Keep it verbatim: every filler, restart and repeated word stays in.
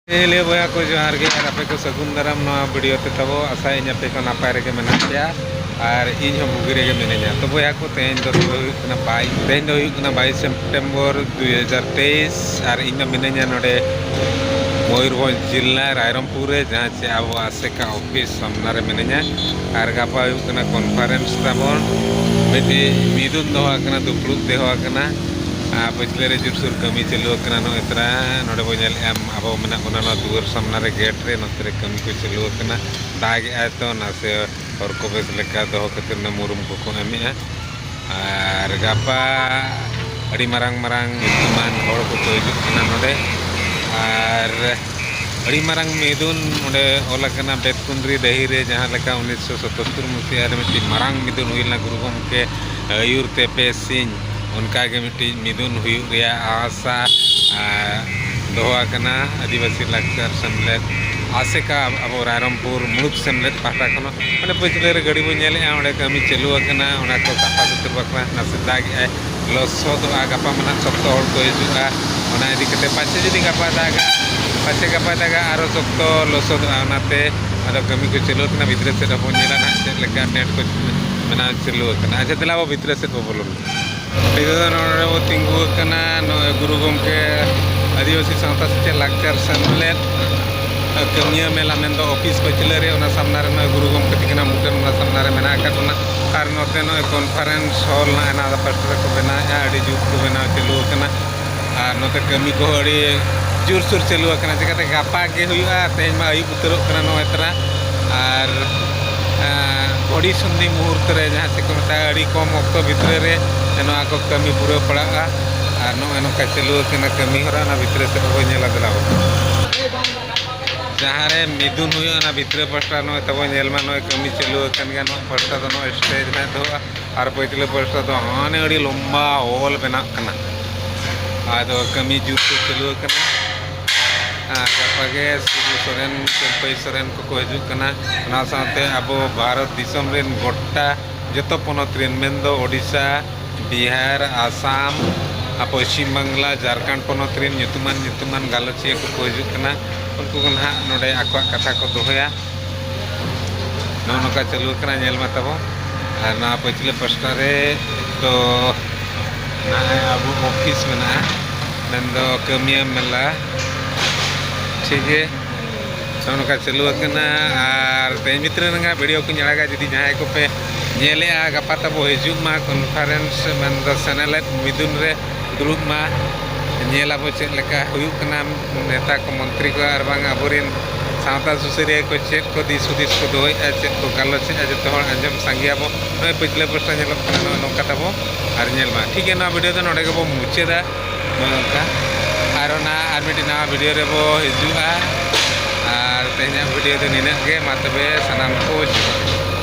ᱦᱮᱸ, ᱞᱟᱹᱭ ᱵᱚᱭᱦᱟ ᱠᱚ, ᱡᱚᱦᱟᱨ ᱜᱮ ᱟᱨ ᱟᱯᱮ ᱠᱚ ᱥᱟᱹᱜᱩᱱ ᱫᱟᱨᱟᱢ ᱱᱚᱣᱟ ᱵᱷᱤᱰᱤᱭᱳ ᱛᱮ ᱛᱟᱵᱚ᱾ ᱟᱥᱟᱭᱟᱹᱧ ᱟᱯᱮ ᱠᱚ ᱱᱟᱯᱟᱭ ᱨᱮᱜᱮ ᱢᱮᱱᱟᱜ ᱯᱮᱭᱟ ᱟᱨ ᱤᱧ ᱦᱚᱸ ᱵᱩᱜᱤ ᱨᱮᱜᱮ ᱢᱤᱱᱟᱹᱧᱟ᱾ ᱛᱚ ᱵᱚᱭᱦᱟ ᱠᱚ, ᱛᱮᱦᱮᱧ ᱫᱚ ᱛᱚᱵᱮ ᱦᱩᱭᱩᱜ ᱠᱟᱱᱟ ᱵᱟᱭᱤᱥ, ᱛᱮᱦᱮᱧ ᱫᱚ ᱦᱩᱭᱩᱜ ᱠᱟᱱᱟ ᱵᱟᱭᱤᱥ ᱥᱮᱯᱴᱮᱢᱵᱚᱨ ᱫᱩ ᱦᱟᱡᱟᱨ ᱛᱮᱭᱤᱥ ᱟᱨ ᱤᱧ ᱫᱚ ᱢᱤᱱᱟᱹᱧᱟ ᱱᱚᱰᱮ ᱢᱚᱭᱩᱨᱵᱷᱚᱸᱡᱽ ᱡᱮᱞᱟ ᱨᱟᱭᱨᱚᱝᱯᱩᱨ ᱨᱮ, ᱡᱟᱦᱟᱸ ᱪᱮ ᱟᱵᱚ ᱟᱥᱮᱠᱟ ᱚᱯᱷᱤᱥ ᱥᱟᱢᱱᱟ ᱨᱮ ᱢᱤᱱᱟᱹᱧᱟ᱾ ᱟᱨ ᱜᱟᱯᱟ ᱦᱩᱭᱩᱜ ᱠᱟᱱᱟ ᱠᱚᱱᱯᱷᱟᱨᱮᱱᱥ ᱛᱟᱵᱚᱱ, ᱢᱤᱫᱴᱤᱡ ᱢᱤᱫᱩᱱ ᱫᱚᱦᱚ ᱟᱠᱟᱱᱟ, ᱫᱩᱯᱲᱩᱵ ᱫᱚᱦᱚ ᱟᱠᱟᱱᱟ᱾ ᱟᱨ ᱯᱟᱹᱪᱷᱞᱟᱹ ᱨᱮ ᱡᱳᱨᱥᱳᱨ ᱠᱟᱹᱢᱤ ᱪᱟᱹᱞᱩ ᱟᱠᱟᱱᱟ᱾ ᱱᱚᱜᱼᱚᱭ ᱛᱚᱨᱟ ᱱᱚᱰᱮ ᱵᱚᱱ ᱧᱮᱞᱮᱫᱼᱟ, ᱟᱵᱚ ᱢᱮᱱᱟᱜ ᱵᱚᱱᱟ ᱱᱚᱣᱟ ᱫᱩᱣᱟᱹᱨ ᱥᱟᱢᱱᱟ ᱨᱮ, ᱜᱮᱴ ᱨᱮ᱾ ᱱᱚᱛᱮ ᱨᱮ ᱠᱟᱹᱢᱤ ᱠᱚ ᱪᱟᱹᱞᱩ ᱟᱠᱟᱱᱟ᱾ ᱫᱟᱜᱮᱜᱼᱟᱭ ᱛᱚ, ᱱᱟᱥᱮ ᱦᱚᱨ ᱠᱚ ᱵᱮᱥ ᱞᱮᱠᱟ ᱫᱚᱦᱚ ᱠᱷᱟᱹᱛᱤᱨ ᱚᱱᱟ ᱢᱩᱨᱩᱢ ᱠᱚᱠᱚ ᱮᱢᱮᱜᱼᱟ᱾ ᱟᱨ ᱜᱟᱯᱟ ᱟᱹᱰᱤ ᱢᱟᱨᱟᱝ ᱢᱟᱨᱟᱝ ᱧᱩᱛᱩᱢᱟᱱ ᱦᱚᱲ ᱠᱚᱠᱚ ᱦᱤᱡᱩᱜ ᱠᱟᱱᱟ ᱱᱚᱰᱮ᱾ ᱟᱨ ᱟᱹᱰᱤ ᱢᱟᱨᱟᱝ ᱢᱤᱫᱩᱱ ᱚᱸᱰᱮ ᱚᱞ ᱟᱠᱟᱱᱟ, ᱵᱮᱛᱠᱩᱸᱫᱽᱨᱤ ᱰᱟᱹᱦᱤ ᱨᱮ, ᱡᱟᱦᱟᱸ ᱞᱮᱠᱟ ᱩᱱᱤᱥᱥᱚ ᱥᱟᱛᱟᱛᱛᱳᱨ ᱢᱩᱪᱟᱹᱫ ᱨᱮ ᱢᱤᱫᱴᱤᱡ ᱢᱟᱨᱟᱝ ᱢᱤᱫᱩᱱ ᱦᱩᱭ ᱞᱮᱱᱟ ᱜᱩᱨᱩ ᱜᱚᱢᱠᱮ ᱟᱹᱭᱩᱨ ᱛᱮ ᱯᱮ ᱥᱤᱧ᱾ ᱚᱱᱠᱟ ᱜᱮ ᱢᱤᱫᱴᱤᱡ ᱢᱤᱫᱩᱱ ᱦᱩᱭᱩᱜ ᱨᱮᱭᱟᱜ ᱟᱥᱟ, ᱟᱨ ᱫᱚᱦᱚ ᱟᱠᱟᱱᱟ ᱟᱹᱫᱤᱵᱟᱹᱥᱤ ᱞᱟᱠᱪᱟᱨ ᱥᱮᱢᱞᱮᱫ ᱟᱥᱮᱠᱟ, ᱟᱵᱚ ᱨᱟᱭᱨᱚᱝᱯᱩᱨ ᱢᱩᱬᱩᱫ ᱥᱮᱢᱞᱮᱫ ᱯᱟᱦᱴᱟ ᱠᱷᱚᱱ᱾ ᱚᱸᱰᱮ ᱯᱟᱹᱪᱷᱞᱟᱹ ᱨᱮ ᱜᱟᱹᱰᱤ ᱵᱚᱱ ᱧᱮᱞᱮᱜᱼᱟ, ᱚᱸᱰᱮ ᱠᱟᱹᱢᱤ ᱪᱟᱹᱞᱩ ᱟᱠᱟᱱᱟ᱾ ᱚᱱᱟ ᱠᱚ ᱥᱟᱯᱷᱟ ᱥᱩᱛᱨᱟᱹ ᱵᱟᱠᱷᱨᱟ ᱱᱟᱥᱮ ᱫᱟᱜᱮᱜᱼᱟᱭ, ᱞᱚᱥᱚᱫᱚᱜᱼᱟ᱾ ᱜᱟᱯᱟ ᱢᱟ ᱱᱟᱦᱟᱜ ᱥᱚᱠᱛᱚ ᱦᱚᱲ ᱠᱚ ᱦᱤᱡᱩᱜᱼᱟ᱾ ᱚᱱᱟ ᱤᱫᱤ ᱠᱟᱛᱮ ᱯᱟᱪᱮ ᱡᱩᱫᱤ ᱜᱟᱯᱟ ᱫᱟᱜᱟ, ᱯᱟᱪᱮ ᱜᱟᱯᱟ ᱫᱟᱜᱟ ᱟᱨᱚ ᱥᱚᱠᱛᱚ ᱞᱚᱥᱚᱫᱚᱜᱼᱟ᱾ ᱚᱱᱟᱛᱮ ᱟᱫᱚ ᱠᱟᱹᱢᱤ ᱠᱚ ᱪᱟᱹᱞᱩ ᱟᱠᱟᱱᱟ᱾ ᱵᱷᱤᱛᱨᱤ ᱥᱮᱫ ᱦᱚᱸᱵᱚᱱ ᱧᱮᱞᱟ ᱱᱟᱦᱟᱜ ᱪᱮᱫ ᱞᱮᱠᱟ ᱴᱮᱱᱴ ᱠᱚ ᱵᱮᱱᱟᱣ ᱪᱟᱹᱞᱩ ᱟᱠᱟᱱᱟ᱾ ᱟᱪᱪᱷᱟ, ᱫᱮᱞᱟ ᱵᱚ ᱵᱷᱤᱛᱨᱤ ᱥᱮᱫ ᱵᱚ ᱵᱚᱞᱚᱱᱟ᱾ ᱱᱤᱛᱚᱜ ᱫᱚ ᱱᱚᱰᱮ ᱵᱚ ᱛᱤᱸᱜᱩ ᱟᱠᱟᱱᱟ, ᱱᱚᱜᱼᱚᱭ ᱜᱩᱨᱩ ᱜᱚᱢᱠᱮ ᱟᱹᱫᱤᱵᱟᱹᱥᱤ ᱥᱟᱶᱛᱟ ᱥᱮᱪᱮᱫ ᱞᱟᱠᱪᱟᱨ ᱥᱮᱢᱞᱮᱫ ᱠᱟᱹᱢᱤᱭᱟᱹ ᱢᱮᱞᱟ ᱢᱮᱱᱫᱚ ᱚᱯᱷᱤᱥ ᱯᱟᱹᱪᱷᱞᱟᱹ ᱨᱮ, ᱚᱱᱟ ᱥᱟᱢᱱᱟ ᱨᱮ ᱱᱚᱜᱼᱚᱭ ᱜᱩᱨᱩ ᱜᱚᱢᱠᱮ ᱛᱤᱠᱤᱱᱟᱜ ᱢᱩᱴᱷᱟᱹᱱ ᱚᱱᱟ ᱥᱟᱢᱱᱟ ᱨᱮ ᱢᱮᱱᱟᱜ ᱟᱠᱟᱫ ᱵᱚᱱᱟ᱾ ᱟᱨ ᱱᱚᱛᱮ ᱱᱚᱜᱼᱚᱭ ᱠᱚᱱᱯᱷᱟᱨᱮᱱᱥ ᱦᱚᱞ ᱱᱟᱜ ᱚᱱᱟ ᱯᱟᱥᱴᱟ ᱨᱮᱠᱚ ᱵᱮᱱᱟᱣᱮᱫᱼᱟ, ᱟᱹᱰᱤ ᱡᱩᱛ ᱠᱚ ᱵᱮᱱᱟᱣ ᱪᱟᱹᱞᱩ ᱟᱠᱟᱱᱟ᱾ ᱟᱨ ᱱᱚᱛᱮ ᱠᱟᱹᱢᱤ ᱠᱚᱦᱚᱸ ᱟᱹᱰᱤ ᱡᱳᱨᱥᱳᱨ ᱪᱟᱹᱞᱩ ᱟᱠᱟᱱᱟ᱾ ᱪᱤᱠᱟᱹᱛᱮ ᱜᱟᱯᱟ ᱜᱮ ᱦᱩᱭᱩᱜᱼᱟ, ᱛᱮᱦᱮᱧ ᱢᱟ ᱟᱹᱭᱩᱵ ᱩᱛᱟᱹᱨᱚᱜ ᱠᱟᱱᱟ ᱱᱚᱜᱼᱚᱭ ᱛᱚᱨᱟ᱾ ᱟᱨ, ᱟᱸ, ᱜᱷᱚᱲᱤ ᱥᱚᱱᱫᱷᱤ ᱢᱩᱦᱩᱨᱛᱚ ᱨᱮ, ᱡᱟᱦᱟᱸ ᱪᱮᱫ ᱠᱚ ᱢᱮᱛᱟᱜᱼᱟ, ᱟᱹᱰᱤ ᱠᱚᱢ ᱚᱠᱛᱚ ᱵᱷᱤᱛᱨᱤ ᱨᱮ ᱱᱚᱣᱟ ᱠᱚ ᱠᱟᱹᱢᱤ ᱯᱩᱨᱟᱹᱣ ᱯᱟᱲᱟᱜᱼᱟ᱾ ᱟᱨ ᱱᱚᱜᱼᱚᱭ ᱱᱚᱝᱠᱟ ᱪᱟᱹᱞᱩ ᱟᱠᱟᱱᱟ ᱠᱟᱹᱢᱤ ᱦᱚᱨᱟ, ᱚᱱᱟ ᱵᱷᱤᱛᱨᱤ ᱥᱮᱫ ᱵᱚᱱ ᱧᱮᱞᱟ᱾ ᱫᱮᱞᱟ ᱵᱚᱱ᱾ ᱡᱟᱦᱟᱸ ᱨᱮ ᱢᱤᱫᱩᱱ ᱦᱩᱭᱩᱜᱼᱟ, ᱚᱱᱟ ᱵᱷᱤᱛᱨᱤ ᱯᱟᱥᱴᱟ ᱱᱚᱜᱼᱚᱭ ᱛᱟᱵᱚᱱ ᱧᱮᱞ ᱢᱟ, ᱱᱚᱜᱼᱚᱭ ᱠᱟᱹᱢᱤ ᱪᱟᱹᱞᱩ ᱟᱠᱟᱱ ᱜᱮᱭᱟ᱾ ᱱᱚᱣᱟ ᱯᱟᱥᱴᱟ ᱫᱚ ᱱᱚᱜᱼᱚᱭ ᱥᱴᱮᱡᱽ ᱱᱟᱦᱟᱜ ᱫᱚᱦᱚᱜᱼᱟ᱾ ᱟᱨ ᱯᱟᱹᱪᱷᱞᱟᱹ ᱯᱟᱥᱴᱟ ᱫᱚ ᱦᱟᱱᱮ ᱟᱹᱰᱤ ᱞᱚᱢᱵᱟ ᱦᱚᱞ ᱵᱮᱱᱟᱜ ᱠᱟᱱᱟ᱾ ᱟᱫᱚ ᱠᱟᱹᱢᱤ ᱡᱳᱨ ᱥᱳᱨ ᱪᱟᱹᱞᱩ ᱟᱠᱟᱱᱟ᱾ ᱟᱨ ᱜᱟᱯᱟ ᱜᱮ ᱥᱤᱵᱩ ᱥᱚᱨᱮᱱ, ᱪᱟᱹᱢᱯᱟᱹᱭ ᱥᱚᱨᱮᱱ ᱠᱚᱠᱚ ᱦᱤᱡᱩᱜ ᱠᱟᱱᱟ᱾ ᱚᱱᱟ ᱥᱟᱶᱛᱮ ᱟᱵᱚ ᱵᱷᱟᱨᱚᱛ ᱫᱤᱥᱚᱢ ᱨᱮᱱ ᱜᱚᱴᱟ ᱡᱚᱛᱚ ᱯᱚᱱᱚᱛ ᱨᱮᱱ, ᱢᱮᱱᱫᱚ ᱳᱰᱤᱥᱟ, ᱵᱤᱦᱟᱨ, ᱟᱥᱟᱢ, ᱟᱨ ᱯᱚᱪᱷᱤᱢ ᱵᱟᱝᱞᱟ, ᱡᱷᱟᱲᱠᱷᱚᱸᱰ ᱯᱚᱱᱚᱛ ᱨᱮᱱ ᱧᱩᱛᱩᱢᱟᱱ ᱧᱩᱛᱩᱢᱟᱱ ᱜᱟᱞᱚᱪᱤᱭᱟᱹ ᱠᱚᱠᱚ ᱦᱤᱡᱩᱜ ᱠᱟᱱᱟ᱾ ᱩᱱᱠᱩ ᱠᱚ ᱱᱟᱦᱟᱜ ᱱᱚᱰᱮ ᱟᱠᱚᱣᱟᱜ ᱠᱟᱛᱷᱟ ᱠᱚ ᱫᱚᱦᱚᱭᱟ᱾ ᱱᱚᱜᱼᱚ ᱱᱚᱝᱠᱟ ᱪᱟᱹᱞᱩ ᱟᱠᱟᱱᱟ, ᱧᱮᱞ ᱢᱟ ᱛᱟᱵᱚ᱾ ᱟᱨ ᱱᱚᱣᱟ ᱯᱟᱹᱪᱷᱞᱟᱹ ᱯᱟᱥᱴᱟ ᱨᱮ ᱫᱚ ᱱᱚᱜᱼᱚᱭ ᱟᱵᱚ ᱚᱯᱷᱤᱥ ᱢᱮᱱᱟᱜᱼᱟ, ᱢᱮᱱᱫᱚ ᱠᱟᱹᱢᱤᱭᱟᱹ ᱢᱮᱞᱟ᱾ ᱴᱷᱤᱠ ᱜᱮ, ᱱᱚᱜᱼᱚ ᱱᱚᱝᱠᱟ ᱪᱟᱹᱞᱩ ᱟᱠᱟᱱᱟ᱾ ᱟᱨ ᱛᱮᱦᱮᱧ ᱵᱷᱤᱛᱨᱤ ᱨᱮ ᱱᱟᱦᱟᱜ ᱵᱷᱤᱰᱤᱭᱳ ᱠᱚᱧ ᱟᱲᱟᱜᱟ, ᱡᱩᱫᱤ ᱡᱟᱦᱟᱸᱭ ᱠᱚᱯᱮ ᱧᱮᱞᱮᱜᱼᱟ, ᱜᱟᱯᱟ ᱛᱟᱵᱚ ᱦᱤᱡᱩᱜ ᱢᱟ ᱠᱚᱱᱯᱷᱟᱨᱮᱱᱥ, ᱢᱮᱱᱫᱚ ᱥᱮᱱᱮᱞᱮᱫ ᱢᱤᱫᱩᱱ ᱨᱮ ᱫᱩᱲᱩᱵ ᱢᱟ, ᱧᱮᱞ ᱟᱵᱚ ᱪᱮᱫ ᱞᱮᱠᱟ ᱦᱩᱭᱩᱜ ᱠᱟᱱᱟ, ᱱᱮᱛᱟ ᱠᱚ, ᱢᱚᱱᱛᱨᱤ ᱠᱚ ᱟᱨ ᱵᱟᱝ ᱟᱵᱚᱨᱮᱱ ᱥᱟᱶᱛᱟ ᱥᱩᱥᱟᱹᱨᱤᱭᱟᱹ ᱠᱚ ᱪᱮᱫ ᱠᱚ ᱫᱤᱥ ᱦᱩᱫᱤᱥ ᱠᱚ ᱫᱚᱦᱚᱭᱮᱫᱼᱟ, ᱪᱮᱫ ᱠᱚ ᱜᱟᱞᱚᱪᱮᱫᱼᱟ, ᱡᱚᱛᱚ ᱦᱚᱲ ᱟᱸᱡᱚᱢ ᱥᱟᱸᱜᱮᱭᱟᱵᱚ᱾ ᱱᱚᱜᱼᱚᱭ ᱯᱟᱹᱪᱷᱞᱟᱹ ᱯᱟᱥᱴᱟ ᱧᱮᱞᱚᱜ ᱠᱟᱱᱟ, ᱱᱚᱜᱼᱚ ᱱᱚᱝᱠᱟ ᱛᱟᱵᱚ᱾ ᱟᱨ ᱧᱮᱞ ᱢᱟ, ᱴᱷᱤᱠ ᱜᱮᱭᱟ, ᱱᱚᱣᱟ ᱵᱷᱤᱰᱤᱭᱳ ᱫᱚ ᱱᱚᱰᱮ ᱜᱮᱵᱚ ᱢᱩᱪᱟᱹᱫᱟ᱾ ᱱᱚᱜᱼᱚ ᱱᱚᱝᱠᱟ ᱟᱨᱚ ᱱᱟ ᱟᱨ ᱢᱤᱫᱴᱤᱡ ᱱᱟᱣᱟ ᱵᱷᱤᱰᱤᱭᱳ ᱨᱮᱵᱚ ᱦᱤᱡᱩᱜᱼᱟ᱾ ᱟᱨ ᱛᱮᱦᱮᱧᱟᱜ ᱵᱷᱤᱰᱤᱭᱳ ᱫᱚ ᱱᱤᱱᱟᱹᱜ ᱜᱮ᱾ ᱢᱟ ᱛᱚᱵᱮ ᱥᱟᱱᱟᱢ ᱠᱚ ᱡᱚᱦᱟᱨ᱾